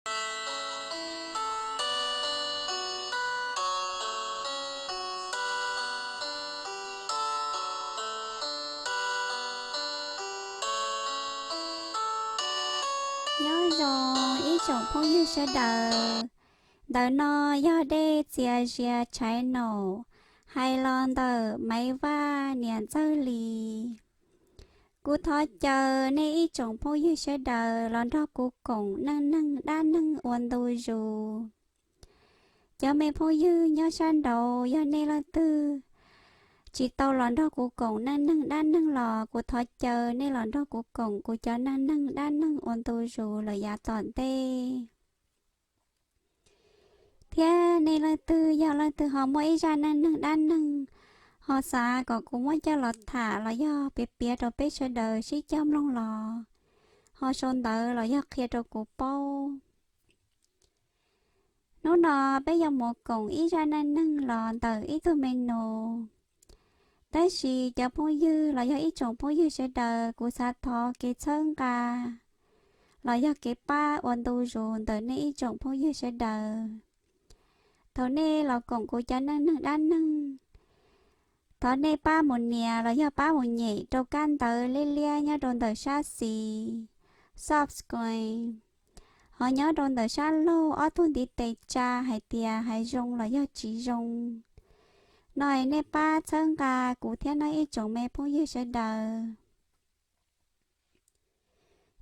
Nyob zoo ib tsoom phooj ywg sawv daws, ntawm no yog Dej Txias Zias channel, hais los ntawm Maiv Vaj niam Ntxawg Lis. Kuv thov caw nej ib tsoom phooj ywg sawv daws los nrog kuv koom neej neeg dab neeg ua ntu zus. Cov me phooj ywg nyob sab nraud, yog nej leej twg tsis tau los nrog kuv koom neej neeg dab neeg los kuv thov caw nej los nrog kuv koom kuv cov neej neeg dab neeg ua ntu zus lawm yav tom ntej. Thiab nej leej twg yog leej twg ho muaj ib zaj neej neeg dab neeg ho xav kom kuv muab coj los tham los yog piav piav rau peb sawv daws sib cog mloog los ho sau ntawv los yog qhia rau kuv paub. Hnub no peb yuav mus koom ib zaj neej neeg los ntawm ib tug me nus. Tab sis cov phooj ywg los yog ib tsoom phooj ywg sawv daws, kuv xav thov kev txhawb nqa los yog kev pab ua ntu zus ntawm nej ib tsoom phooj ywg sawv daws. Thaum nej los koom kuv cov neej neeg dab neeg, thov nej pab mus nias los yog pab mus nyem rau kab ntawv liab liab nyob rau ntawm sab xis, subscribe, ho nyob rau ntawm sab laug ob tug ntiv tes tsa hais tias hais zoo los yog tsis zoo. No nej pab txhawb nqa kuv thiab no ib tsoom me phooj ywg sawv daws.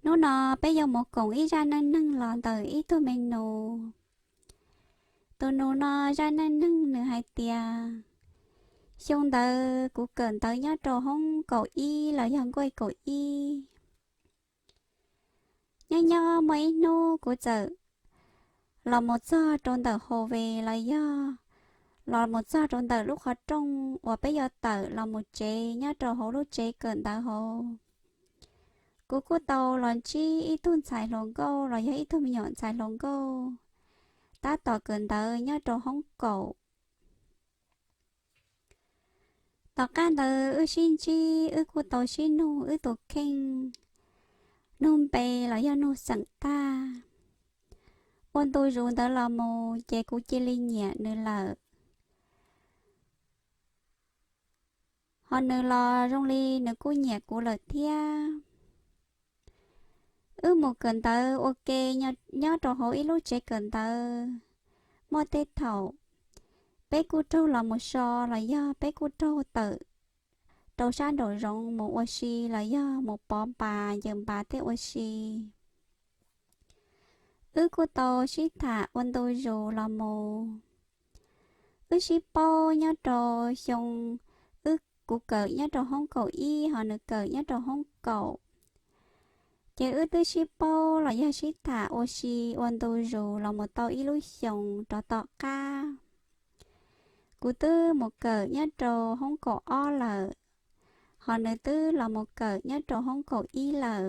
Hnub no peb yuav mus koom ib zaj neej neeg los ntawm ib tug me nus. Tus nus no zaj neej neeg nws hais tias, xyoo ntawd kuv kawm ntawv nyob rau hoob kaum ib los yog nkuaj kaum ib. Nyob nyob muaj ib hnub kuv txawm los mus txog rau ntawm hauv ves los yog los mus txog rau ntawm lub qhov rooj uas peb yuav tawm los mus tsev nyob rau hauv lub tsev kawm ntawv hauv. Kuv kuj tau los ntsib ib tug ntxhais hluas nkauj los yog ib tug me nyuam ntxhais hluas nkauj tab tom kawm ntawv nyob rau hoob kaum. Tom qab ntawd wb sib ntsib, wb kuj tau sib nug wb tus kheej, nug npe los yog nug xeem tag. Ua ntu zus ntawd los mus ces kuv cia li nyiam nws lawm. Ho nws los zoo li nws kuj nyiam kuv lawm thiab. Wb mus kawm ntawv ua ke nyob rau hauv ib lub tsev kawm ntawv. Muaj tej thaum peb kuj raug los mus so los yog peb kuj raug tawm rau sab nraum zoov mus ua si los yog mus pov npas ncaws npas tej ua si. Wb kuj tau sib tham ua ntu zus los mus. Wb sib paub nyob rau xyoo, wb, kuv kawm nyob rau hoob kaum ib ho nws kawm nyob rau hoob kaum. Ces wb twb sib paub los yog sib tham ua si ua ntu zus los mus tau ib lub xyoos rov tom qab. Kuv twb mus kawm nyob rau hoob kaum ob lawm, ho nws twb los mus kawm nyob rau hoob kaum ib lawm.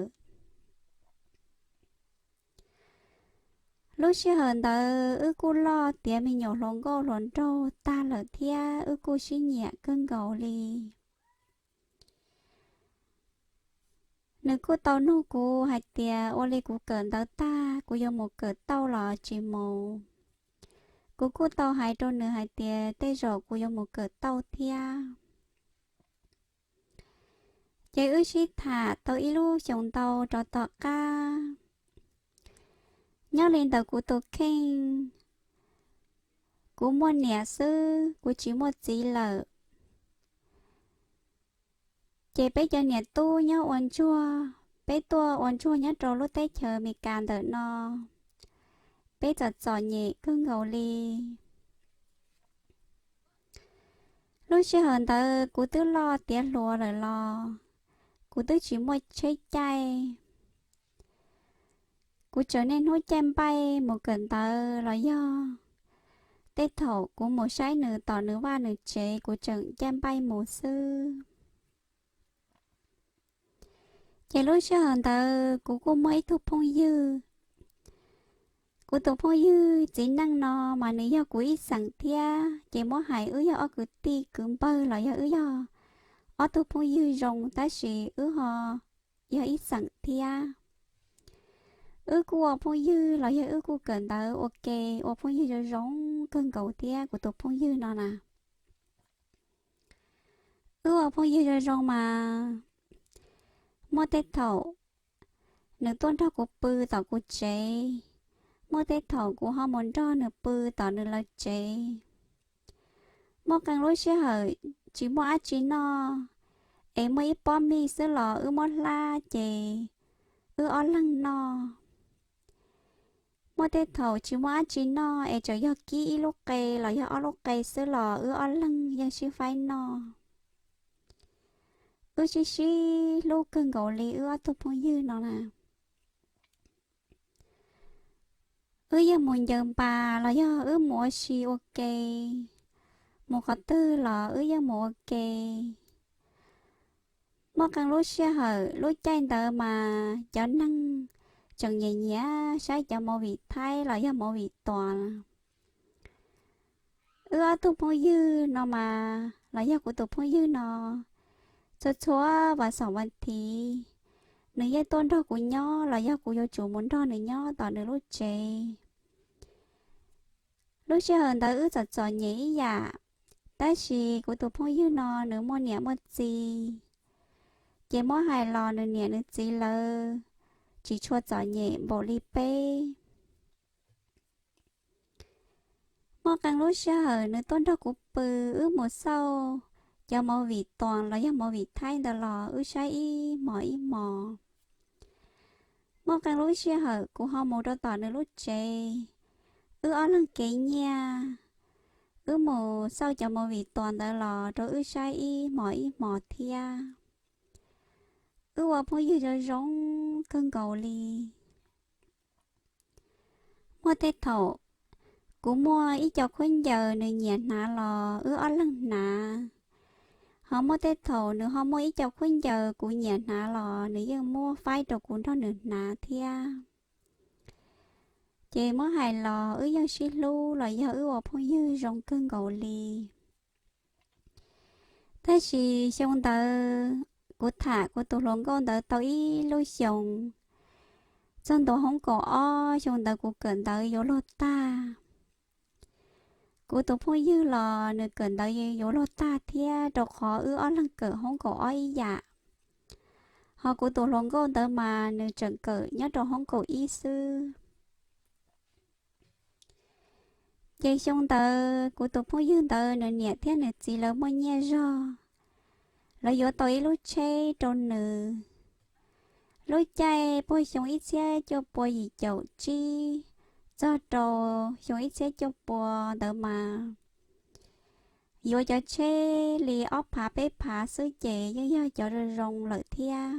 Lub sij hawm ntawd wb kuj loj tiav me nyuam hluas nkauj hluas nraug tag lawm thiab wb kuj sib nyiam kawg nkaus li. Nws kuj tau nug kuv hais tias ua li kuv kawm ntawv tag kuv yuav mus kawm tauj los tsis mus. Kuv kuj tau hais rau nws hais tias tej zaum kuv yuav mus kawm tauj thiab. Ces wb sib tham tau ib lub xyoos ntau rov tom qab. Nyob li ntawm kuv tus kheej, kuv muaj niam xwb, kuv tsis muaj txiv lawm. Ces peb cov niam tub nyob ua ntsuag, peb tuaj ua ntsuag nyob rau lub teb chaws Amelikas ntawm no, peb txom txom nyem kawg nkaus li. Lub sij hawm ntawd kuv twb loj tiav hluas lawm los kuv twb tsis muaj tsheb caij. Kuv tseem niaj hnub caij npaij mus kawm ntawv los yog tej thaum kuv mus saib nws tom nws vaj nws tsev kuv tseem caij npaij mus xwb. Ces lub sij hawm ntawd kuv kuj muaj ib tug phooj ywg. Kuv tus phooj ywg txiv neej no mas nws yog kuv ib xeem thiab, ces muab hais wb yog ob kwv tij kwv npawg los yog wb yog ob tug phooj ywg zoo tab sis wb ho yog ib xeem thiab. Wb kuj ua phooj ywg los yog wb kuj kawm ntawv ua ke, ua phooj ywg zoo zoo kawg nkaus thiab kuv tus phooj ywg no na. Wb ua phooj ywg zoo zoo mas muaj tej thaum nws tuaj nrog kuv pw tom kuv tsev, muaj tej thaum kuv ho mus nrog nws pw tom nws lawv tsev. Muaj qee lub sij hawm tsis muaj dab tsi noj, es muaj ib pob mij xwb los wb muab hlab ces wb ob leeg noj. Muaj tej thaum tsis muaj dab tsi noj es tseem yog kib ib lub qe los yog ob lub qe xwb los wb ob leeg yeej sib faib noj. Wb sib sib hlub kawg nkaus li wb ob tug phooj ywg no na. Wb yeej mus ncaws npas los yog wb mus ua si ua ke, mus qhov twg los wb yeej mus ua ke. Muaj qee lub sij hawm lub caij ntawd mas cov neeg tseem nyiam nyiam saib cov movie Thaib los yog movie Tuam. Wb ob tug phooj ywg no mas los yog kuv tus phooj ywg no, txhua txhua vas xaum vas thiv nws yeej tuaj nrog kuv nyob los yog kuv yuav tsum mus nrog nws nyob tom nws lub tsev. Lub sij hawm ntawd wb txom txom nyem ib yam, tab sis kuv tus phooj ywg no nws muaj niam muaj txiv, ces muab hais los nws niam nws txiv lawv tsis tshua txom nyem npaum li peb. Muaj qee lub sij hawm nws tuaj nrog kuv pw, wb mus xauj cov movie Tuam los yog movie Thaib ntawd los wb saib ib hmos ib hmos. Muaj qee lub sij hawm kuv ho mus rau tom nws lub tsev, wb ob leeg kev nyiaj, wb mus xauj cov movie Tuam ntawd los rau wb saib ib hmos ib hmos thiab. Wb ua phooj ywg zoo zoo kawg nkaus li. Muaj tej thaum kuv muaj ib co khaub ncaws nws nyiam hnav los wb ob leeg hnav, ho muaj tej thaum nws ho muaj ib co khaub ncaws kuv nyiam hnav los nws yeej muab faib rau kuv nrog nws hnav thiab. Ces muab hais los wb yeej sib hlub los yog wb ua phooj ywg zoo kawg nkaus li. Tab sis xyoo ntawd kuv tham kuv tus hluas nkauj ntawd tau ib lub xyoos, txog ntua hoob kaum ob, xyoo ntawd kuv kawm ntawv yuav luag tag. Kuv tus phooj ywg los nws kawm ntawv yuav luag tag thiab, rau qhov wb ob leeg kawm hoob kaum ob ib yam, ho kuv tus hluas nkauj ntawd mas nws tseem kawm nyob rau hoob kaum ib xwb. Ces xyoo ntawd kuv tus phooj ywg ntawd nws niam thiab nws txiv lawv muaj nyiaj zog, lawv yuav tau ib lub tsheb rau nws. Lub caij puag xyoo ib txhiab cuaj pua yim caum tsib txog rau xyoo ib txhiab cuaj pua ntawd mas yuav cov tsheb li ob phav peb phav xwb ces yeej yog cov zoo zoo lawm thiab,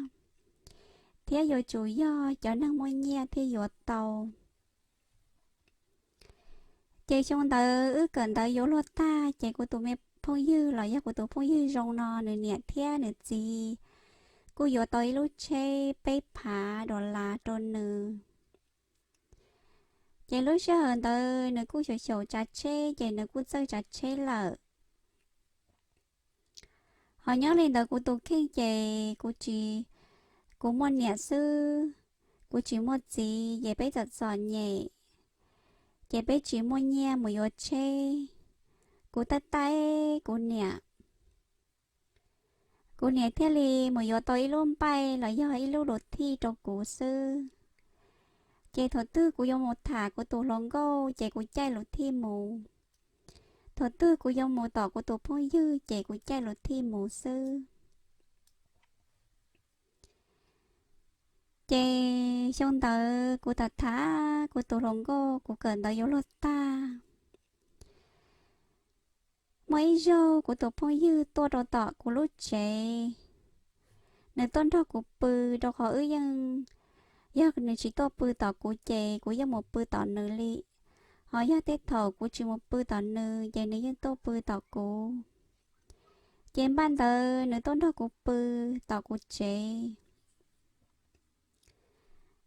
thiab yuav tsum yog cov neeg muaj nyiaj thiaj yuav tau. Ces xyoo ntawd wb kawm ntawv yuav luag tag ces kuv tus me phooj ywg los yog kuv tus phooj ywg zoo no nws niam thiab nws txiv kuj yuav tau ib lub tsheb peb phav dollar rau nws. Ces lub sij hawm ntawd nws kuj xyaum xyaum tsav tsheb ces nws kuj txawj tsav tsheb lawm. Ho nyob li ntawd kuv tus kheej ces kuv tsis, kuv muaj niam xwb, kuv tsis muaj txiv ces peb txom txom nyem, ces peb tsis muaj nyiaj mus yuav tsheb. Kuv taij taij kuv niam, kuv niam thiaj li mus yuav tau ib lub npaij los yog ib lub luv thij rau kuv xwb. Ces thaum twg kuv yuav mus tham kuv tus hluas nkauj ces kuv caij luv thij mus, thaum twg kuv yuav mus tom kuv tus phooj ywg ces kuv caij luv thij mus xwb. Ces xyoo ntawd kuv tham tham kuv tus hluas nkauj, kuv kawm ntawv yuav luag tag, muaj ib zaug kuv tus phooj ywg tuaj rau tom kuv lub tsev, nws tuaj nrog kuv pw, rau qhov wb yeej, yog nws tsis tuaj pw tom kuv ces kuv yeej mus pw tom nws li, ho yog tej thaum kuv tsis mus pw tom nws ces nws yeej tuaj pw tom kuv. Ces npaj ntawd nws tuaj nrog kuv pw tom kuv tsev.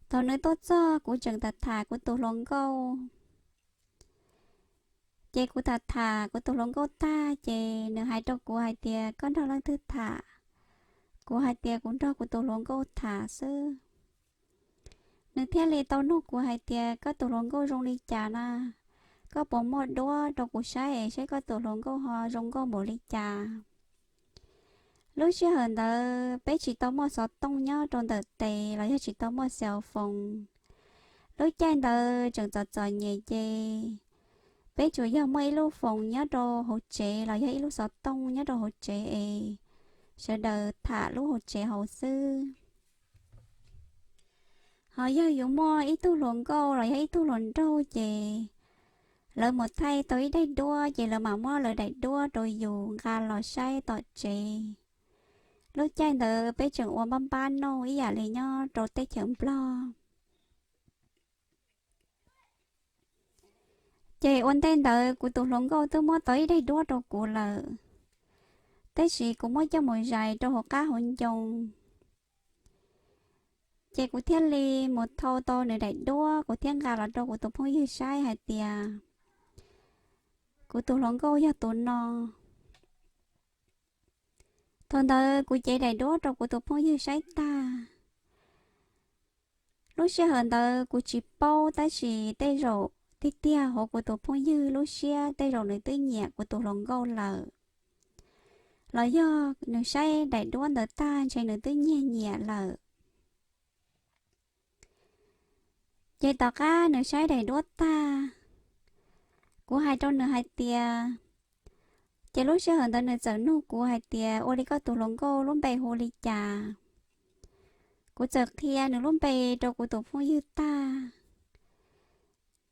Thaum nws tuaj txog kuv tseem tham tham kuv tus hluas nkauj. Ces kuv tham tham kuv tus hluas nkauj tag ces nws hais rau kuv hais tias, koj nrog leej twg tham? Kuv hais tias kuv nrog kuv tus hluas nkauj tham xwb. Nws thiaj li tau nug kuv hais tias, koj tus hluas nkauj zoo li cas na? Koj puas muaj duab rau kuv saib es saib koj tus hluas nkauj ho zoo nkauj npaum li cas? Lub sij hawm ntawd peb tsis tau muaj xov tooj nyob rau ntawm tes los yog tsis tau muaj xel foos. Lub caij ntawd tseem txom txom nyem ces peb tsuas yog muaj ib lub foos nyob rau hauv tsev los yog ib lub xov tooj nyob rau hauv tsev es sawv daws tham lub hauv tsev hauv xwb. Ho yog yus muaj ib tug hluas nkauj los yog ib tug hluas nraug ces lawv mus thaij tau ib daim duab ces lawv mam muab lawv daim duab rau yus nqa los saib tom tsev. Lub caij ntawd peb tseem ua npab npab noj ib yam li nyob rau teb chaws Nplog. Ces ua ntej ntawd kuv tus hluas nkauj twb muab tau ib daim duab rau kuv lawm, tab sis kuv muab coj mus zais rau hauv qab hauv ncoo. Ces kuv thiaj li mus thau tau nws daim duab, kuv thiaj nqa los rau kuv tus phooj ywg saib hais tias kuv tus hluas nkauj yog tus no. Thaum ntawd kuv cev daim duab rau kuv tus phooj ywg saib tag. Lub sij hawm ntawd kuv tsis paub tab sis tej zaum tiag tiag hauv kuv tus phooj ywg lub siab tej zaum nws twb nyiam kuv tus hluas nkauj lawm, los yog nws saib daim duab ntawd tag ntshe nws twb nyiag nyiam lawm. Ces tom qab nws saib daim duab tag, kuv hais rau nws hais tias, ces lub sij hawm ntawd nws txawm nug kuv hais tias, ua li koj tus hluas nkauj lub npe hu li cas? Kuv txawm qhia nws lub npe rau kuv tus phooj ywg tag.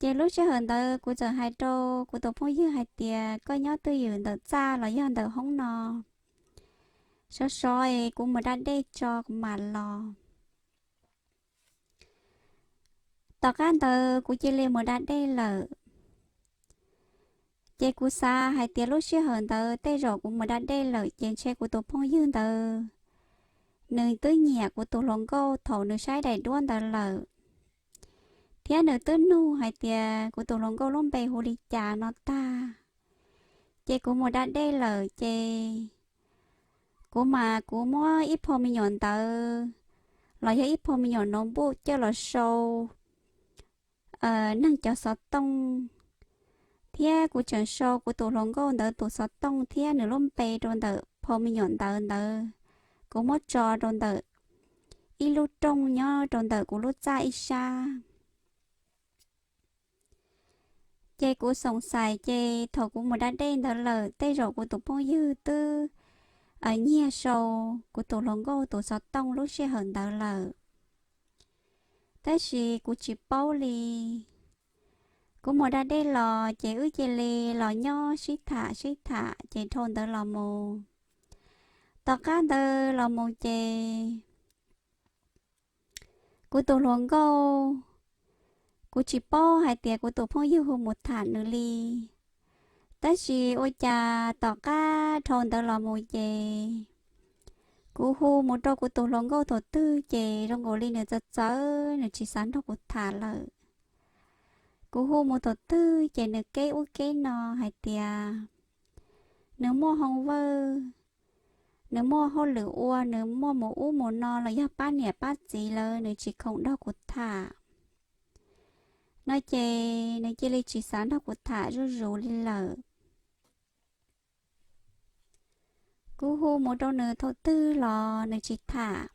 Ces lub sij hawm ntawd kuv txawm hais rau kuv tus phooj ywg hais tias, koj nyob twj ywm ntawm txaj los yog ntawm hoob no, sov sov es kuv mus da dej tso kuv mam los. Tom qab ntawd kuv cia li mus da dej lawm. Ces kuv xav hais tias lub sij hawm ntawd tej zaum kuv mus da dej lawm ces ntshe kuv tus phooj ywg ntawd nws twb nyiam kuv tus hluas nkauj thaum nws saib daim duab ntawd lawm, thiab nws twb nug hais tias kuv tus hluas nkauj lub npe hu li cas no tag. Ces kuv mus da dej lawm ces kuv mas kuv muab ib phau me nyuam ntawv los yog ib phau me nyuam notebook coj los sau neeg cov xov tooj, thiab kuv tseem sau kuv tus hluas nkauj ntawd tus xov tooj thiab nws lub npe rau ntawm phau me nyuam ntawv ntawd. Kuv muab tso rau ntawm ib lub rooj nyob rau ntawm kuv lub txaj ib sab. Ces kuv xoom xais ces thaum kuv mus da dej ntawd lawm tej zaum kuv tus phooj ywg twb nyiag sau kuv tus hluas nkauj tus xov tooj lub sij hawm ntawd lawm. Tab sis kuv tsis paub li. Kuv mus da dej los ces wb cia li los nyob sib tham sib tham ces dhau ntawd los mus. Tom qab ntawd los mus ces kuv tus hluas nkauj, kuv tsis paub hais tias kuv tus phooj ywg hu mus tham nws li. Tab sis ua cas tom qab dhau ntawd los mus ces kuv hu mus rau kuv tus hluas nkauj thaum twg ces zoo nkaus li nws txawv txawv, nws tsis xav nrog kuv tham lawm. Kuv hu mus thaum twg ces nws keb ub keb no hais tias nws muaj hoo vawj, nws muaj hauj lwm ua, nws muaj mus ub mus no los yog pab niam pab txiv lawm, nws tsis khoom nrog kuv tham no ces nws cia li tsis xav nrog kuv tham zuj zus li lawm. Kuv hu mus rau nws thaum twg los nws tsis tham.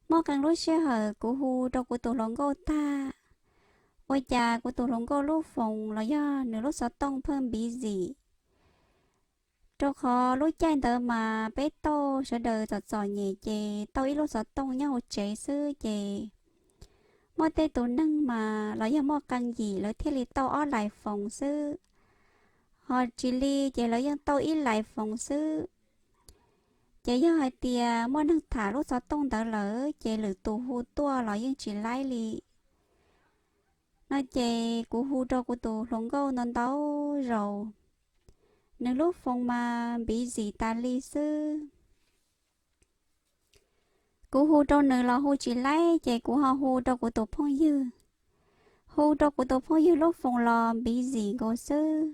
Muaj qee lub sij hawm kuv hu rau kuv tus hluas nkauj tag, ua cas kuv tus hluas nkauj lub foos los yog nws lub xov tooj pheej npiv zim. Rau qhov lub caij ntawd mas peb tauj sawv daws txom txom nyem ces tauj ib lub xov tooj nyob hauv tsev xwb ces muaj tej tus neeg mas los yog muaj qee yim lawv thiaj li tauj ob lais foos xwb, ho tsis li ces lawv yeej tauj ib lais foos xwb. Ces yog hais tias muaj neeg tham lub xov tooj ntawd lawm ces lwm tus hu tuaj los yeej tsis laib li no ces kuv hu rau kuv tus hluas nkauj ntau ntau zaus, nws lub foos mas npiv zim tas li xwb. Kuv hu rau nws los hu tsis laib ces kuv ho hu rau kuv tus phooj ywg. Hu rau kuv tus phooj ywg lub foos los npiv zim nkaus xwb.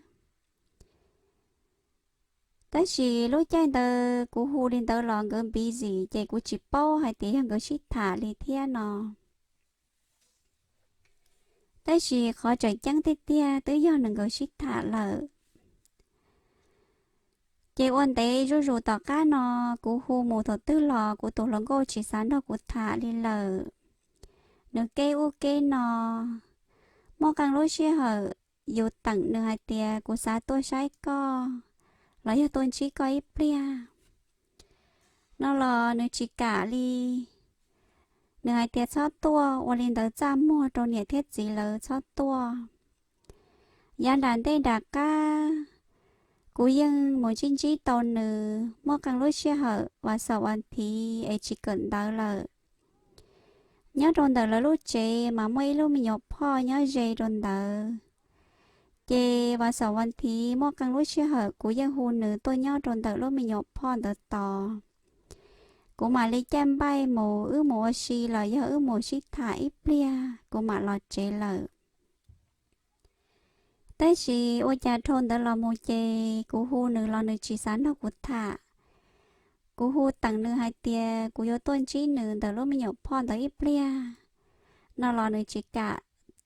Tab sis lub caij ntawd kuv hu li ntawd los nkawd npiv zim ces kuv tsis paub hais tias yog nkawd sib tham li thiab no. Tab sis qhov tseem ceeb tiag tiag twb yog nws nkawd sib tham lawm. Ces ua ntev zuj zus tom qab no, kuv hu mus thaum twg los kuv tus hluas nkauj tsis xav nrog kuv tham li lawm. Nws keb ub keb no, muaj qee lub sij hawm yus teem nws hais tias kuv xav tuaj saib koj los yog tuaj ntsib koj ib pliag no los nws tsis kam li. Nws hais tias txhob tuaj, ua li ntawd txaj muag rau niam thiab txiv lawv, txhob tuaj. Yav nram ntej nram qab, kuv yeej mus ntsib ntsib tau nws, muaj qee lub sij hawm vas xaum vas thiv es tsis kawm ntawv lawm, nyob rau ntawm lawv lub tsev mas muaj ib lub me nyuam phoj nyob ze rau ntawd. Ces vas xaum vas thiv muaj qee lub sij hawm kuv yeej hu nws tuaj nyob rau ntawm lub me nyuam phoj ntawd tos. Kuv mam li caij npaij mus, wb mus ua si los yog wb mus sib tham ib pliag kuv mam los tsev lawm. Tab sis ua cas dhau ntawd los mus ces kuv hu nws los nws tsis xav nrog kuv tham. Kuv hu teem nws hais tias kuv yuav tuaj ntsib nws ntawm lub me nyuam phoj ntawd ib pliag no los nws tsis kam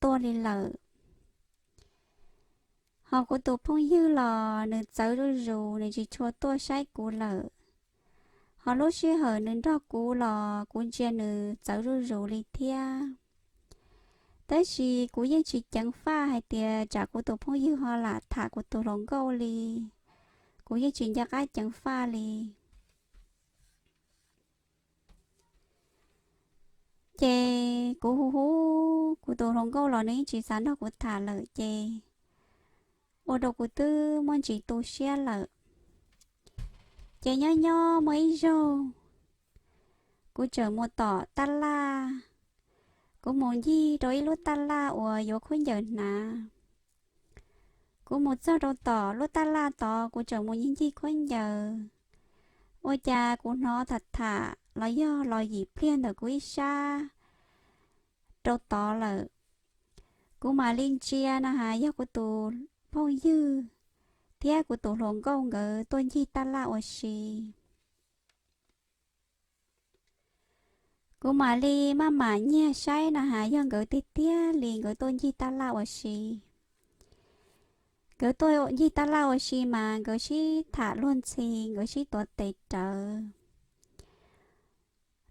tuaj li lawm. Ho kuv tus phooj ywg los nws txawv zuj zus, nws tsis tshua tuaj saib kuv lawm. Ho lub sij hawm nws nrog kuv los kuv ntsia nws txawv zuj zus li thiab. Tab sis kuv yeej tsis ceev faj hais tias tsam kuv tus phooj ywg ho lam tham kuv tus hluas nkauj li. Kuv yeej tsis nco qab ceev faj li. Ces kuv hu hu kuv tus hluas nkauj los nws yeej tsis xav nrog kuv tham lawm ces ua rau kuv twb muaj ntsis tu siab lawm. Ces nyob nyob muaj ib zaug, kuv tseem mus tom taj laj. Kuv mus ncig rau ib lub taj laj uas yuav khaub ncaws hnav. Kuv mus txog rau tom lub taj laj tod, kuv tseem mus ncig ncig khaub ncaws. Ua cas kuv hnov tham tham los yog los yim pliag ntawm kuv ib sab rau tod lawm. Kuv mam li ntsia na has yog kuv tus phooj ywg thiab kuv tus hluas nkauj nkawd tuaj ncig taj laj ua si. Kuv mam li maj mam nyiag saib na has yog nkawd tiag tiag li nkawd tuaj ncig taj laj ua si. Nkawd tuaj ncig taj laj ua si mas nkawd sib tham luag ntxhi, nkawd sib tuav tes rawv.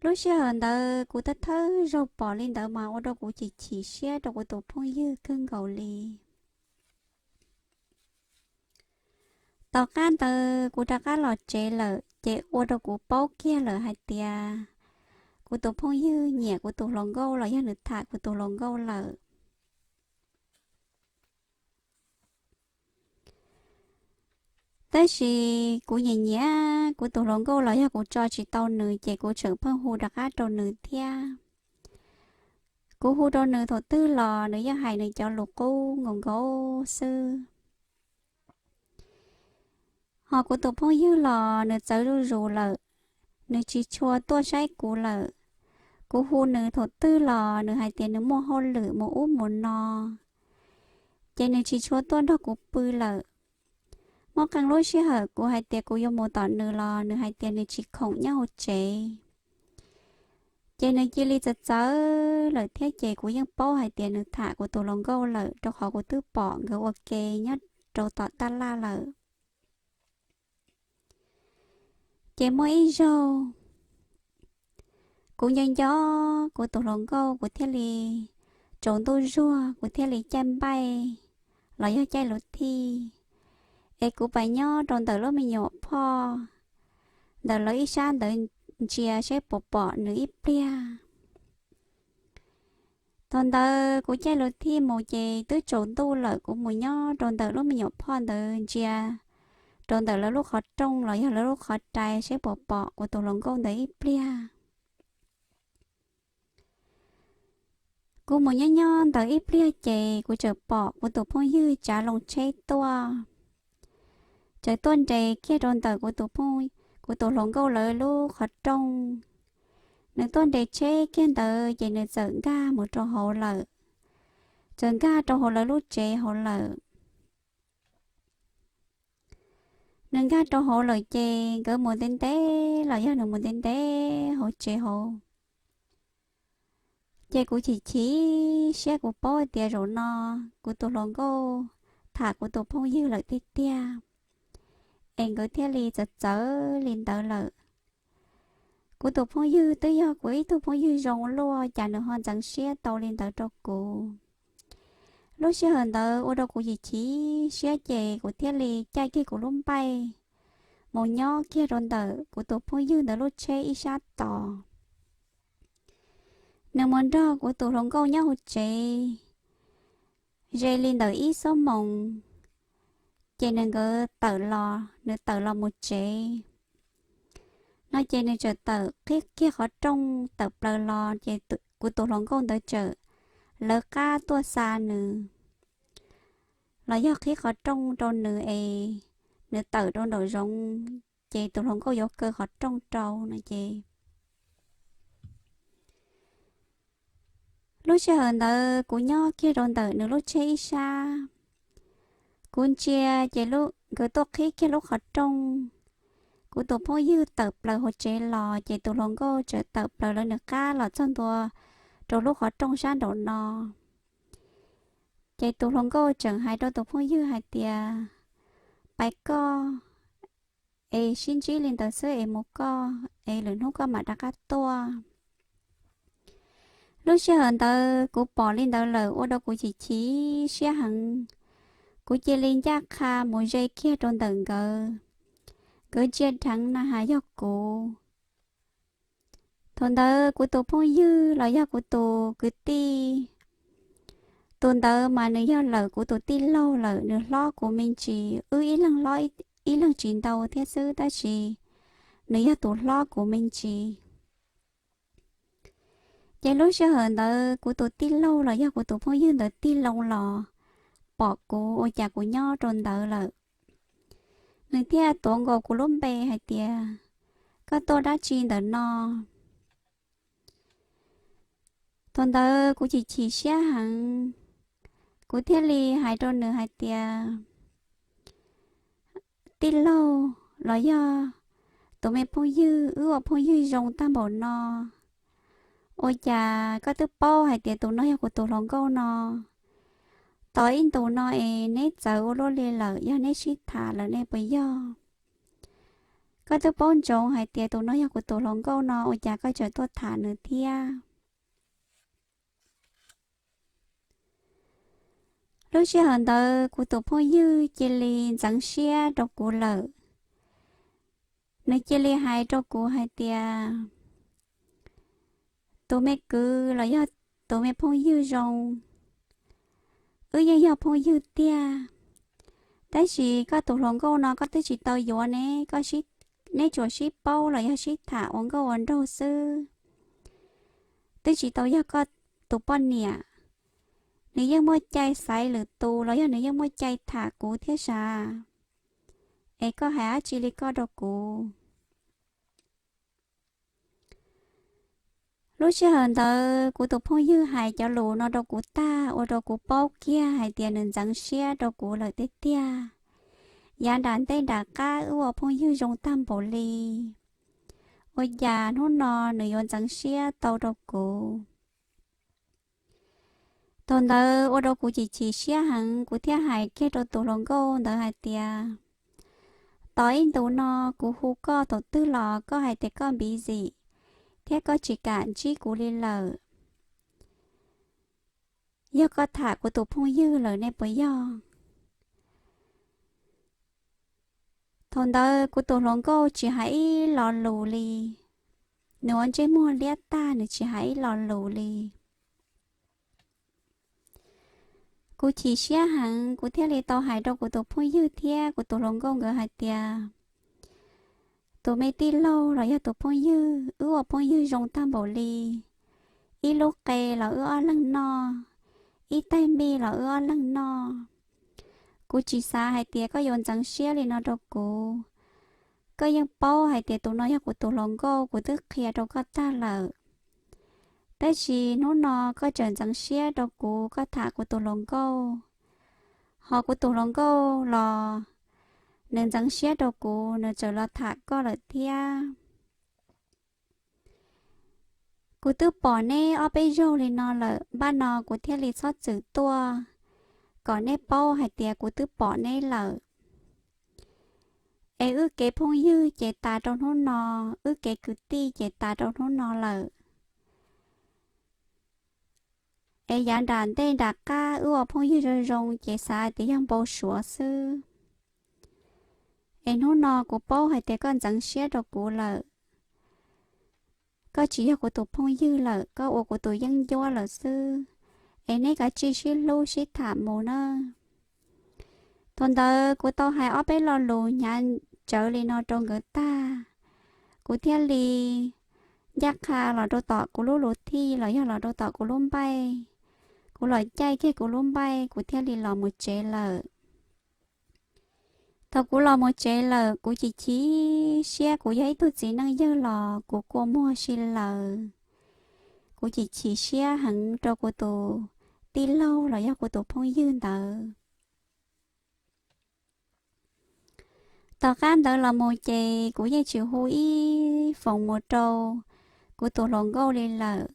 Lub sij hawm ntawd kuv thawj thawj zaug pom li ntawd mas ua rau kuv chim chim siab rau kuv tus phooj ywg kawg nkaus li. Tom qab ntawd kuv rov qab los tsev lawm ces ua rau kuv paub kiag lawm hais tias kuv tus phooj ywg nyiam kuv tus hluas nkauj los yog nws tham kuv tus hluas nkauj lawm. Tab sis kuv nyiam nyiam kuv tus hluas nkauj los yog kuv tso tsis tau nws ces kuv tseem pheej hu rov qab rau nws thiab. Kuv hu rau nws thaum twg los nws yeej hais nws cov lus qub nkaus nkaus xwb. Ho kuv tus phooj ywg los nws txawv zuj zus lawm, nws tsis tshua tuaj saib kuv lawm. Kuv hu nws thaum twg los nws hais tias nws muaj hauj lwm mus ub mus no, ces nws tsis tshua tuaj nrog kuv pw lawm. Muaj qee lub sij hawm kuv hais tias kuv yuav mus tom nws los nws hais tias nws tsis khoom nyob hauv tsev. Ces nws cia li txawv txawv lawm thiab ces kuv yeej paub hais tias nws tham kuv tus hluas nkauj lawm rau qhov kuv twb pom nkawd ua ke nyob rau tom taj laj lawm. Ces muaj ib zaug kuv nco nco kuv tus hluas nkauj kuv thiaj li, tsaus ntuj zuag kuv thiaj li caij npaij los yog caij luv thij, es kuv pais nyob rau ntawm lub me nyuam phoj ntawm lawv ib sab ntawd ntsia saib puas pom nws ib pliag. Thaum ntawd kuv caij luv thij mus ces twb tsaus ntuj lawm, kuv mus nyob rau ntawm lub me nyuam phoj ntawd ntsia rau ntawm lawv lub qhov rooj los yog lawv lub qhov rai saib puas pom kuv tus hluas nkauj ntawd ib pliag. Kuv mus nyob nyob ntawd ib pliag ces kuv tseem pom kuv tus phooj ywg tsav loo tsheb tuaj, tseem tuaj nres kiag rau ntawm kuv tus, kuv tus hluas nkauj lawv lub qhov rooj. Nws tuaj nres tsheb kiag ntawd ces nws txawm nkag mus rau hauv lawm, txawm nkag rau hauv lawv lub tsev hauv lawm. Nws nkag rau hauv lawm ces nkawd mus ntev ntev los yog nws mus ntev ntev hauv tsev hauv. Ces kuv chim chim siab, kuv paub tias zaum no kuv tus hluas nkauj tham kuv tus phooj ywg lawm tiag tiag, es nkawd thiaj li txawv txawv li ntawd lawm. Kuv tus phooj ywg twb yog kuv ib tug phooj ywg zoo luaj, cas nws ho ntxeev siab tau li ntawd rau kuv. Lub sij hawm ntawd ua rau kuv chim chim siab, ces kuv thiaj li caij kiag kuv lub npaij mus nyob kiag rau ntawm kuv tus phooj ywg ntawd lub tsheb ib sab tos. Nws mus nrog kuv tus hluas nkauj nyob hauv tsev ze li ntawm ib xuab moos, ces nws nkawd tawm los, nws tawm los mus tsev no ces nws txawm tawm qhib kiag qhov rooj tawm plaws los, ces kuv tus hluas nkauj ntawd txawm lawv qab tuaj xa nws, los yog qhib qhov rooj rau nws es nws tawm rau nraum zoov, ces tus hluas nkauj yuav kaw qhov rooj rau no ces lub sij hawm ntawd kuv nyob kiag rau ntawm nws lub tsheb ib sab, kuv ntsia ces nkawd tuaj qhib kiag lub qhov rooj. Kuv tus phooj ywg tawm plaws hauv tsev los, ces tus hluas nkauj txawm tawm plaws lawv nws qab los txog ntua rau lub qhov rooj sab nraum no. Ces tus hluas nkauj tseem hais rau tus phooj ywg hais tias, pais koj, es sib ntsib li ntawd xwb es mus koj, es lwm hnub koj mam rov qab tuaj. Lub sij hawm ntawd kuv pom li ntawd lawm ua rau kuv chim chim siab heev. Kuv cia li ncaj qha mus ze kiag rau ntawm nkawd, nkawd ntsia dheev na has yog kuv. Thaum ntawd kuv tus phooj ywg los yog kuv tus kwv tij, tus ntawd mas nws yog lawm kuv tus tij laug lawm, nws hlob kuv me ntsis, wb ib leeg hlob ib leeg tsis ntau thiab xwb, tab sis nws yog tus hlob kuv me ntsis. Ces lub sij hawm ntawd kuv tus tij laug los yog kuv tus phooj ywg ntawd tig loo los pom kuv ua cas kuv nyob rau ntawd lawm, nws thiaj tuav nkaus kuv lub npe hais tias, koj tuaj dab tsi ntawm no? Thaum ntawd kuv chim chim siab heev, kuv thiaj li hais rau nws hais tias, tij laug los yog tus me phooj ywg, wb ua phooj ywg zoo tag npaum no, ua cas koj twb paub hais tias tus no yog kuv tus hluas nkauj no? Tos ib ntus no es neb txawv ua luaj li lawm, yog neb sib tham lawm ne puas yog? Koj twb paub ntsoov hais tias tus no yog kuv tus hluas nkauj no, ua cas koj tseem tuaj tham nws thiab? Lub sij hawm ntawd kuv tus phooj ywg cia li ntxeev siab rau kuv lawm. Nws cia li hais rau kuv hais tias, tus me kwv los yog tus me phooj ywg zoo, wb yeej yog phooj ywg tiag, tab sis koj tus hluas nkauj no koj twb tsis tau yuav ne, neb tsuas sib paub los yog sib tham ua nkauj ua nraug xwb, twb tsis tau yog koj tus poj niam. Nws yeej muaj cai xaiv lwm tus los yog nws yeej muaj cai tham kuv thiab sav, es koj hais dab tsi li koj rau kuv? Lub sij hawm ntawd kuv tus phooj ywg hais cov lus no rau kuv tag ua rau kuv paub kiag hais tias nws ntxeev siab rau kuv lawm tiag tiag. Yav nram ntej nram qab wb ua phooj ywg zoo tag npaum li, ua cas hnub no nws yuav ntxeev siab tau rau kuv? Thaum ntawd ua rau kuv chim chim siab heev, kuv thiaj hais kiag rau tus hluas nkauj ntawd hais tias, tos ib ntus no kuv hu koj thaum twg los koj hais tias koj busy thiab koj tsis kam ntsib kuv li lawm. Yog koj tham kuv tus phooj ywg lawm ne puas yog? Thaum ntawd kuv tus hluas nkauj tsis hais ib lo lus li, nws ua ntsej muag liab tag, nws tsis hais ib lo lus li. Kuv chim siab heev, kuv thiaj li tau hais rau kuv tus phooj ywg thiab kuv tus hluas nkauj nkawd hais tias, tus me tij laug los yog tus phooj ywg, wb ua phooj ywg zoo tag npaum li, ib lub qe los wb ob leeg noj, ib taig mij los wb ob leeg noj. Kuv tsis xav hais tias koj yuav ntxeev siab li no rau kuv. Koj yeej paub hais tias tus no yog kuv tus hluas nkauj, kuv twb qhia rau koj tag lawm. Tab sis hnub no koj tseem ntxeev siab rau kuv, koj tham kuv tus hluas nkauj. Ho kuv tus hluas nkauj los nws ntxeev siab rau kuv, nws tseem los tham koj lawm thiab. Kuv twb pom neb ob peb zaug li no lawm, npaj no kuv thiaj li txhob txwm tuaj kom neb paub hais tias kuv twb pom neb lawm. Es wb kev phooj ywg ces tas rau hnub no, wb kev kwv tij ces tas rau hnub no lawm. Es yav nram ntej nram qab wb ua phooj ywg zoo zoo ces xav hais tias yog npau suav xwb. Es hnub no kuv paub hais tias koj ntxeev siab rau kuv lawm, koj tsis yog kuv tus phooj ywg lawm, koj ua kuv tus yeeb ncuab lawm xwb. Es neb kav tsij sib hlub sib tham mus na. Thaum ntawd kuv tau hais ob peb lo lus hnyav tsawv li no rau nkawd tag, kuv thiaj li ncaj qha los rau tom kuv lub lus thij los yog los rau tom kuv lub npaij. Kuv los caij kiag kuv lub npaij, kuv thiaj li los mus tsev lawm. Thaum kuv los mus tsev lawm, kuv chim chim siab, kuv yog ib tug txiv neej yawg los kuv kua muag si lawm. Kuv chim chim siab heev rau kuv tus tij laug los yog kuv tus phooj ywg ntawd. Tom qab ntawd los mus ces kuv yeej tsis hu ib foos mus rau kuv tus hluas nkauj li lawm,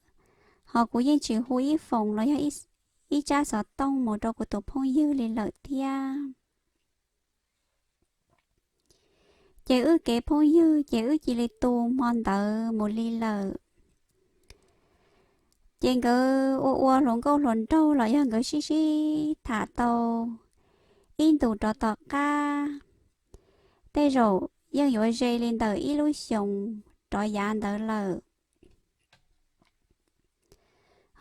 hos kuv yeej tsis hu ib foos los yog ib tsab xov tooj mus rau kuv tus phooj ywg li lawm thiab. Ces wb kev phooj ywg ces wb cia li tu hmo ntawd mus li lawm. Ces nkawd ua ua hluas nkauj hluas nraug los yog nkawd sib sib tham tau ib ntus rov tom qab, tej zaum yeej yuav ze li ntawm ib lub xyoos rov yav ntawd lawm.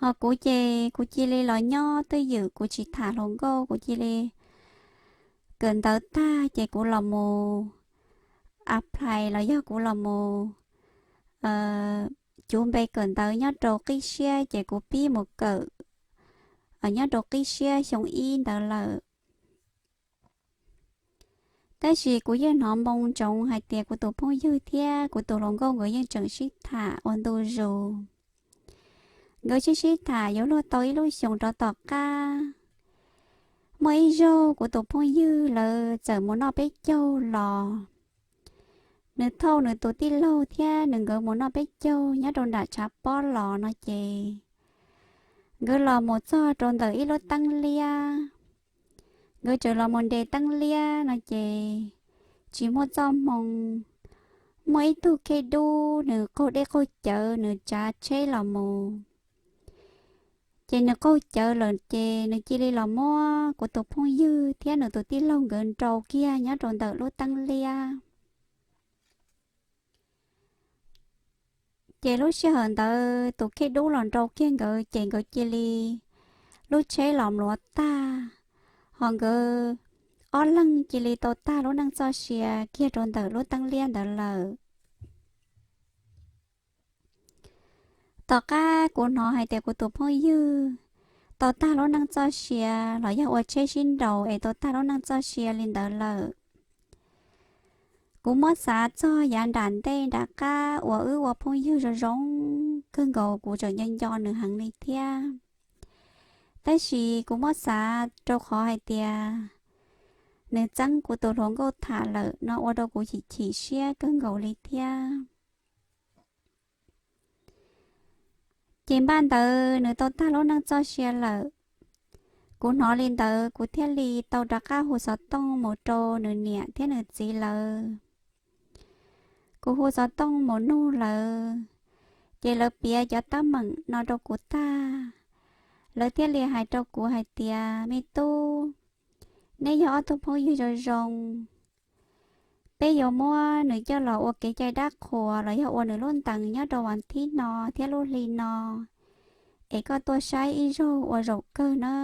Hos kuv ces kuv cia li los nyob twj ywm, kuv tsis tham hluas nkauj, kuv cia li kawm ntawv tag ces kuv los mus apply los yog kuv los mus cuv npe kawm ntawv nyob rau qib siab, ces kuv pib mus kawm nyob rau qib siab xyoo ib ntawd lawm. Tab sis kuv yeej hnov npoo ntsoov hais tias kuv tus phooj ywg thiab kuv tus hluas nkauj nkawd yeej tseem sib tham ua ntu zus. Nkawd sib sib tham yuav luag tau ib lub xyoos rov tom qab, muaj ib zaug kuv tus phooj ywg lawv txawm mus noj peb caug los. Nws thauj nws tus tij laug thiab nws nkawd mus noj peb caug nyob rau nram tshav pob los no ces, nkawd los mus txog rau ntawm ib lub teeb liab. Nkawd tseem los mus nres teeb liab no ces tsis muaj txoj hmoo. Muaj ib tug khej dub, nws qaug dej qaug cawv, nws tsav tsheb los mus. Ces nws qaug cawv lawm ces nws cia li los muab kuv tus phooj ywg thiab nws tus tij laug nkawd nrau kiag nyob rau ntawm lub teeb liab. Ces lub sij hawm ntawd tus khej dub los nrau kiag nkawd ces nkawd cia li lub tsheb los mluav tag, hos nkawd ob leeg cia li tau tag lub neej txoj sia kiag rau ntawm lub teeb liab ntawd lawm. Tom qab kuv hnov hais tias kuv tus phooj ywg tau tag lub neej txoj sia los yog ua tsheb sib nraus es tau tag lub neej txoj sia li ntawd lawm, kuv muab xav txog yav nram ntej nram qab uas wb ua phooj ywg zoo zoo kawg nkaus, kuv tseem nco nco nws heev li thiab. Tab sis kuv muab xav rau qhov hais tias nws txeeb kuv tus hluas nkauj tham lawm no ua rau kuv chim chim siab kawg nkaus li thiab. Ces npaj ntawd nws tau tag lub neej txoj sia lawm. Kuv hnov li ntawd kuv thiaj li tau rov qab hu xov tooj mus rau nws niam thiab nws txiv lawv. Kuv hu xov tooj mus nug lawv, ces lawv piav cov teeb meem no rau kuv tag, lawv thiaj li hais rau kuv hais tias, me tub, neb yog ob tug phooj ywg zoo zoo, peb yuav muab nws coj los ua kev cai dab qhuas los yog ua nws lub ntees nyob rau vas thib no thiab lub hli no, es koj tuaj saib ib zaug ua zaum kawg na.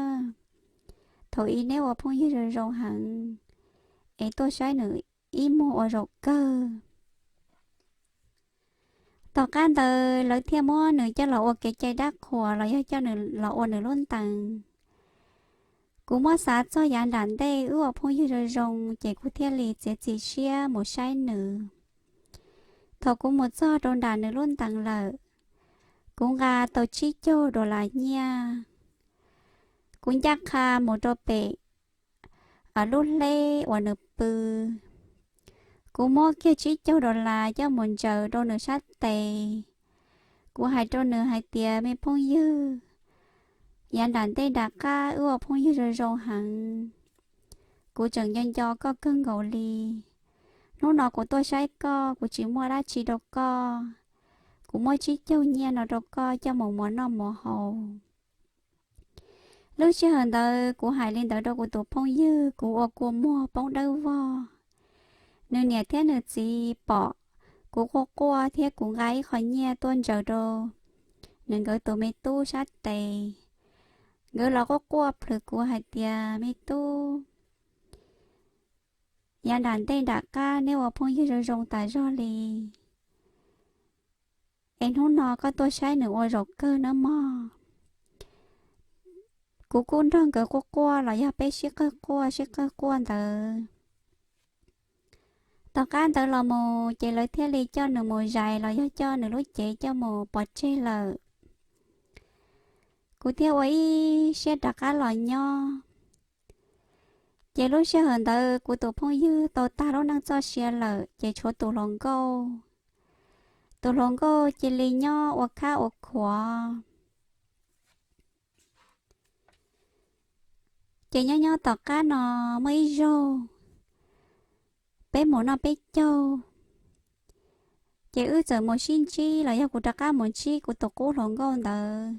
Thaum ub neb ua phooj ywg zoo zoo heev, es tuaj saib nws ib muag ua zaum kawg. Tom qab ntawd lawv thiaj muab nws coj los ua kev cai dab qhuas los yog coj nws los ua nws lub ntees. Kuv muab xav txog yav nram ntej wb ua phooj ywg zoo zoo ces kuv thiaj li txiav txim siab mus saib nws. Thaum kuv mus txog rau nram nws lub ntees lawm, kuv nqa tau tsib caug dollar nyiaj. Kuv ncaj qha mus rau pem lub hleb uas nws pw. Kuv muab kiag tsib caug dollar coj mus ntsaws rau nws sab tes. Kuv hais rau nws hais tias, me phooj ywg, yav nram ntej nram qab wb ua phooj ywg zoo zoo heev. Kuv tseem nco nco koj kawg nkaus li. Hnub no kuv tuaj saib koj, kuv tsis muaj dab tsi rau koj. Kuv muab tsib caug nyiaj no rau koj coj mus muas noj muas haus. Lub sij hawm ntawd kuv hais li ntawd rau kuv tus phooj ywg, kuv ua kua muag poob dawb vog. Nws niam thiab nws txiv pom kuv quaj quaj thiab kuv nqa ib qho nyiaj tuaj ntsaws rau nws nkawd tus me tub sab tes. Nkawd los quaj quaj plhws kuv hais tias, me tub, yav nram ntej nram qab neb ua phooj ywg zoo zoo tas zog li, es hnub no koj tuaj saib nws ua zaum kawg nawb mog. Kuv kuj nrog nkawd quaj quaj los yog peb sib qawg quaj sib qawg quaj ntawd. Tom qab ntawd los mus ces lawv thiaj li coj nws mus zais los yog coj nws lub cev coj mus pov tseg lawm. Kuv thiaj ua ib siab rov qab los nyob. Ces lub sij hawm ntawd kuv tus phooj ywg tau tag lub neej txoj sia lawm ces tshuav tus hluas nkauj. Tus hluas nkauj cia li nyob ua khab ua khuav. Ces nyob nyob tom qab no muaj ib zaug peb mus noj peb caug, ces wb txawm mus sib ntsib los yog kuv rov qab mus ntsib kuv tus qub hluas nkauj ntawd.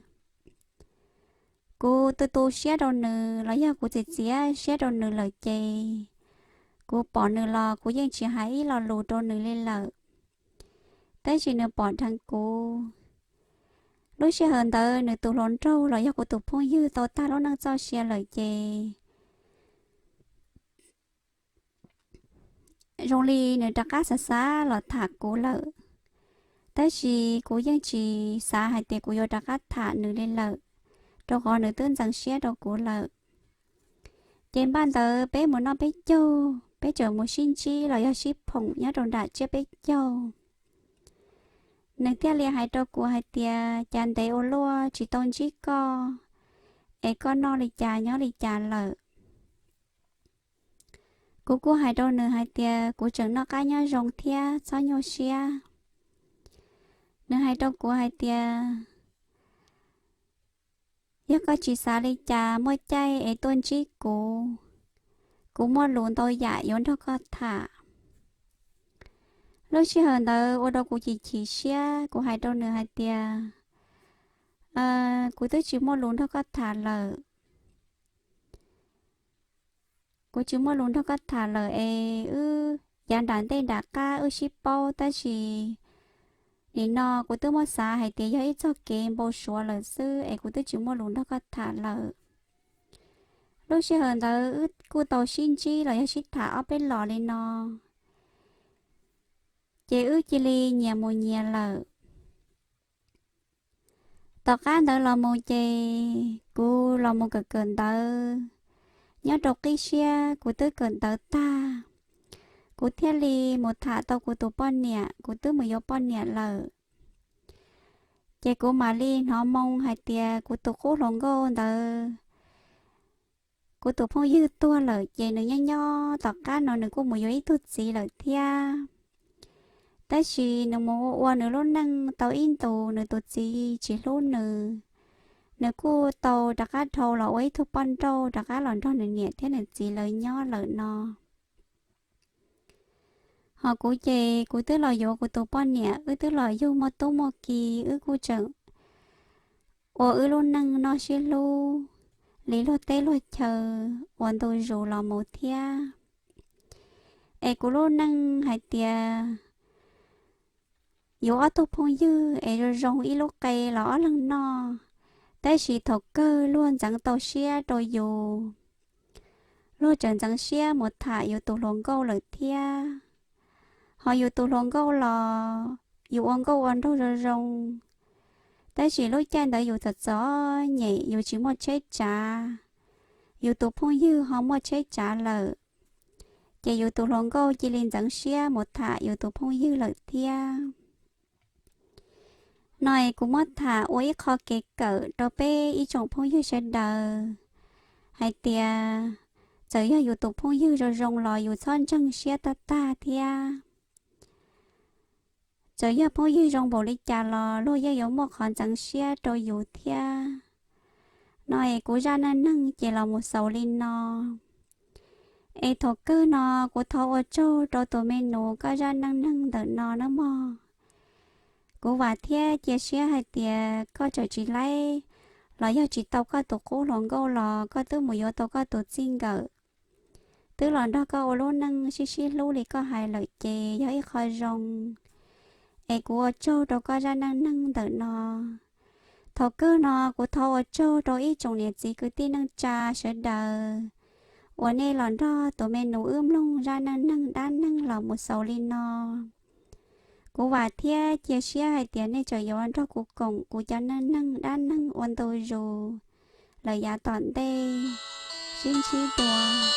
Kuv tu tu siab rau nws los yog kuv txiav txiav siab rau nws lawm ces kuv pom nws los kuv yeej tsis hais ib lo lus rau nws li lawm. Tab sis nws pom dheev kuv. Lub sij hawm ntawd nws tus hluas nraug los yog kuv tus phooj ywg tau tag lub neej txoj sia lawm ces zoo li nws rov qab xav xav los tham kuv lawm, tab sis kuv yeej tsis xav hais tias kuv yuav rov qab tham nws li lawm, rau qhov nws twb ntxeev siab rau kuv lawm. Ces npaj ntawd peb mus noj peb caug, peb txawm mus sib ntsib los yog sib phoom nyob rau nram tsiab peb caug. Nws thiaj li hais rau kuv hais tias, cas ntev ua luaj tsis tau ntsib koj, es koj noj li cas nyob li cas lawm? Kuv kuj hais rau nws hais tias, kuv tseem noj qab nyob zoo thiab, txhob nyuaj siab. Nws hais rau kuv hais tias, yog koj tsis xav li cas muaj caij es tuaj ntsib kuv, kuv muaj lus ntau yam yuav nrog koj tham. Lub sij hawm ntawd ua rau kuv chim chim siab, kuv hais rau nws hais tias, kuv twb tsis muaj lus nrog koj tham lawm. Kuv tsis muaj lus nrog koj tham lawm es wb yav nram ntej nram qab wb sib paub, tab sis nim no kuv twb muab xav hais tias yog ib txoj kev npau suav lawm xwb es kuv twb tsis muaj lus nrog koj tham lawm. Lub sij hawm ntawd wb kuj tau sib ntsib los yog sib tham ob peb los li no, ces wb cia li nyias mus nyias lawm. Tom qab ntawd los mus ces kuv los mus kawm kawm ntawv nyob rau qib siab, kuv twb kawm ntawv tag, kuv thiaj li mus tham tau kuv tus poj niam, kuv twb mus yuav poj niam lawm. Ces kuv mam li hnov moo hais tias kuv tus qub hluas nkauj ntawd, kuv tus phooj ywg tuag lawm ces nws nyob nyob tom qab no nws kuj mus yuav ib tug txiv lawm thiab. Tab sis nws mus ua ua nws lub neej tau ib ntus, nws tus txiv tsis hlub nws, nws kuj tau rov qab dhau los ua ib tug poj nrauj rov qab los nrog nws niam thiab nws txiv lawv nyob lawm no. Ho kuv ces kuv twb los yuav kuv tus poj niam, wb twb los yug muaj tub muaj ki, wb kuj tseem ua wb lub neej noj sib hlub li luag teb luag chaw uas ntu zus los mus thiab. Es kuv lub neej hais tias yuav ob tug phooj ywg es zoo zoo ib lub qe los ob leeg noj, tab sis thaum kawg luag ntxeev tau siab rau yus, luag tseem ntxeev siab mus tham yus tus hluas nkauj lawm thiab. Ho yus tus hluas nkauj los yus ua nkauj ua nraug zoo zoo, tab sis lub caij ntawd yus txom txom nyem, yus tsis muaj tsheb tsav, yus tus phooj ywg ho muaj tsheb tsav lawm, ces yus tus hluas nkauj cia li ntxeev siab mus tham yus tus phooj ywg lawm thiab. No es kuv muab tham ua ib qho kev kawm rau peb ib tsoom phooj ywg sawv daws hais tias, txawm yog yus tus phooj ywg zoo zoo los yus txhob ntseeg siab tag tag thiab. Txawm yog phooj ywg zoo npaum li cas los luag yeej yuav muaj qhov ntxeev siab rau yus thiab. No es kuv zaj neej neeg ces los mus xaus li no. Es thaum kawg no kuv thov ua tsaug rau tus me nus koj zaj neej neeg ntawm no nawb mog. Kuv vam thiab cia siab hais tias koj txawm tsis laib los yog tsis tau koj tus qub hluas nkauj los koj twb mus yuav tau koj tus txij nkawm, twb los nrog koj ua lub neej sib sib hlub li koj hais lawm ces yog ib qho zoo. Es kuv ua tsaug rau koj zaj neej neeg ntawm no. Thaum kawg no kuv thov ua tsaug rau ib tsoom niam txiv kwv tij neej tsa sawv daws uas nej los nrog tus me nus wb mloog zaj neej neeg dab neeg los mus xaus li no. Kuv vam thiab cia siab hais tias nej tseem yuav nrog kuv koom kuv cov neej neeg dab neeg ua ntu zus lawm yav tom ntej. Sib ntsib dua.